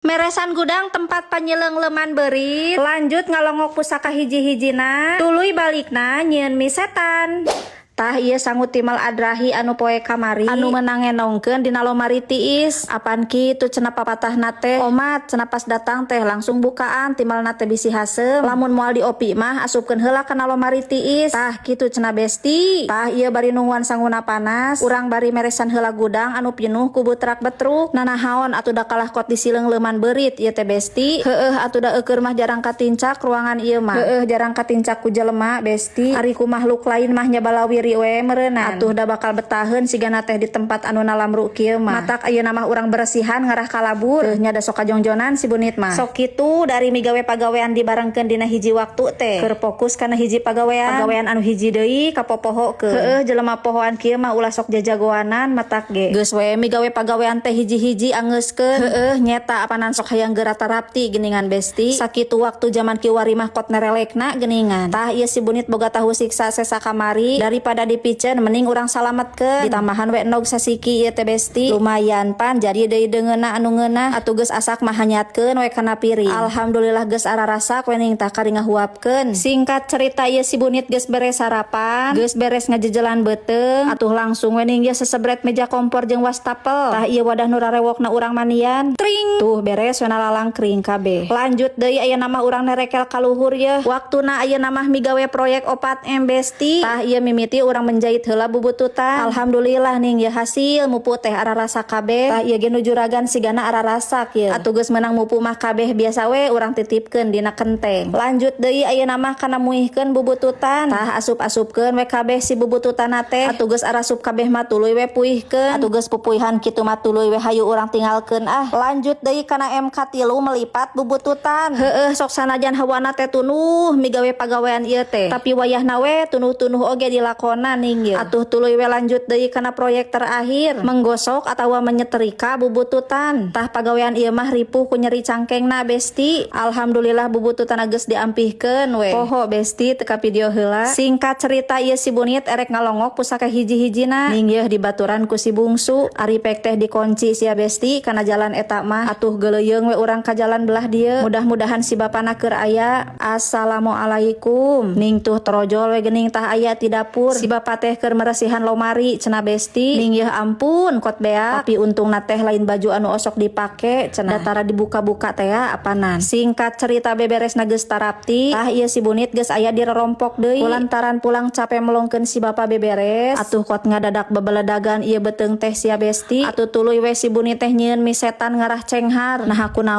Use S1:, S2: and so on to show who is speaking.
S1: Meresan gudang tempat panyileungleman beurit, lanjut ngalongok pusaka hiji-hijina, tuluy balikna nyieun mie setan. Tah, ieu sangu timal adrahi anu poe kamari anu meunang ngenongkeun dina lomari tiis. Apan kitu cenah papatahna teh? Omat cenah, pas datang teh langsung bukaan timalna teh, bisi haseum. Lamun moal diopi mah asupkeun heula kana lomari tiis. Tah, kitu cenah, Besti. Tah, ieu bari nungguan sanguna panas, urang bari meresan heula gudang anu pinuh ku butrak betruk. Nanahaon atuh, da kalah kot disileungleman beurit ieu teh, Besti. Heueuh atuh, da eueur mah jarang katincak ruangan ieu mah. Heueuh, jarang katincak ku jelema, Besti. Ari ku makhluk lain mah nya balawiri we meureunnan. Atuh da bakal betaheun sigana teh di tempat anu nalamru kieu mah. Matak ayeuna mah urang beresihan ngarah kalabur. Heuh nya, da sok kajongjonan si Bunit mah. Sok kitu dari migawe pagawean dibarengkeun dina hiji waktu teh. Keur fokus kana hiji pagawean. Pagawean anu hiji deui kapopohokeun. Heueuh, jelema pohoan kieu mah ulah sok jajagoanan matak ge. Geus we migawe pagawean teh hiji-hiji angeuskeun. Heueuh, nyeta apanan sok hayang geura tarapti geuningan, Besti. Sakitu waktu zaman kiwari mah kot nerelekna geuningan. Tah, ieu si Bunit boga tahu siksa sesa kamari, daripada dipiceun mending urang salametkeun. Ditambahan we endog sasiki ieu teh, Besti. Lumayan pan jadi deui deungeunna anu ngeunah. Atuh geus asak mah hanyatkeun we kana piring. Alhamdulillah, geus ararasak we ning tah kari ngahuapkeun. Singkat cerita, ieu si Bunit geus beres sarapan, geus beres ngajejelan beuteung, atuh langsung we ning ieu sesebret meja kompor jeung wastafel. Tah, ieu wadah nu rarewokna urang mandian. Tring. Tuh, beres we lalangkring kabeh. Lanjut deui, ayeuna mah urang nerekel ka luhur ye. Waktuna ayeuna mah migawe proyek 4 M, Besti. Tah, ieu mimiti urang menjahit heula bubututan. Alhamdulillah ning ya, hasil mupu teh ararasa kabeh. Tah, ieu ge nu juragan sigana ararasak ye. Atuh geus meunang mupu mah kabeh biasa we urang titipkeun dina kenteng. Lanjut deui, ayeuna mah kana muihkeun bubututan. Tah, asup-asupkeun we kabeh si bubututan teh. Atuh geus arasup kabeh mah tuluy we puihkeun. Atuh geus pupuihan kitu mah tuluy we hayu urang tinggalkeun ah. Lanjut deui kana MK3 melipat bubututan. Heueuh, sok sanajan hawana teh tunuh migawe pagawean ieu teh. Tapi wayahna we tunuh-tunuh oge dilakonan ning ye. Atuh tuluy we lanjut deui kana proyek terakhir, menggosok atawa menyetrika bubututan. Tah, pagawean ieu mah ripuh ku nyeri cangkengna, Besti. Alhamdulillah, bubututan geus diampihkeun we. Poho, Besti, teka video heula. Singkat cerita, ieu si Bunit erek ngalongok pusaka hiji-hijina. Ning yeuh dibaturan ku si bungsu. Ari pek teh dikunci sia, Besti, kana jalan eta mah. Atuh geuleuyeung we urang ka jalan belah dieu. Mudah-mudahan si bapana keur aya. Assalamualaikum. Ning tuh torojol we geuning tah aya ti dapur. Si bapak teh keur meresihan lomari cenah, Besti. Ning yeuh ampun, kot beak. Tapi untungna teh lain baju anu osok dipake cenah. Datara dibuka-buka teh apanan. Singkat cerita, beberesna geus tarapti. Tah, ieu si Bunit geus aya di rerompok deui. Lantaran pulang capek melongkeun si bapak beberes. Atuh kot ngadadak bebeledagan ieu beuteung teh sia, Besti. Atuh tuluy we si Bunit teh nyieun mie setan ngarah cenghar. Nah, aku naon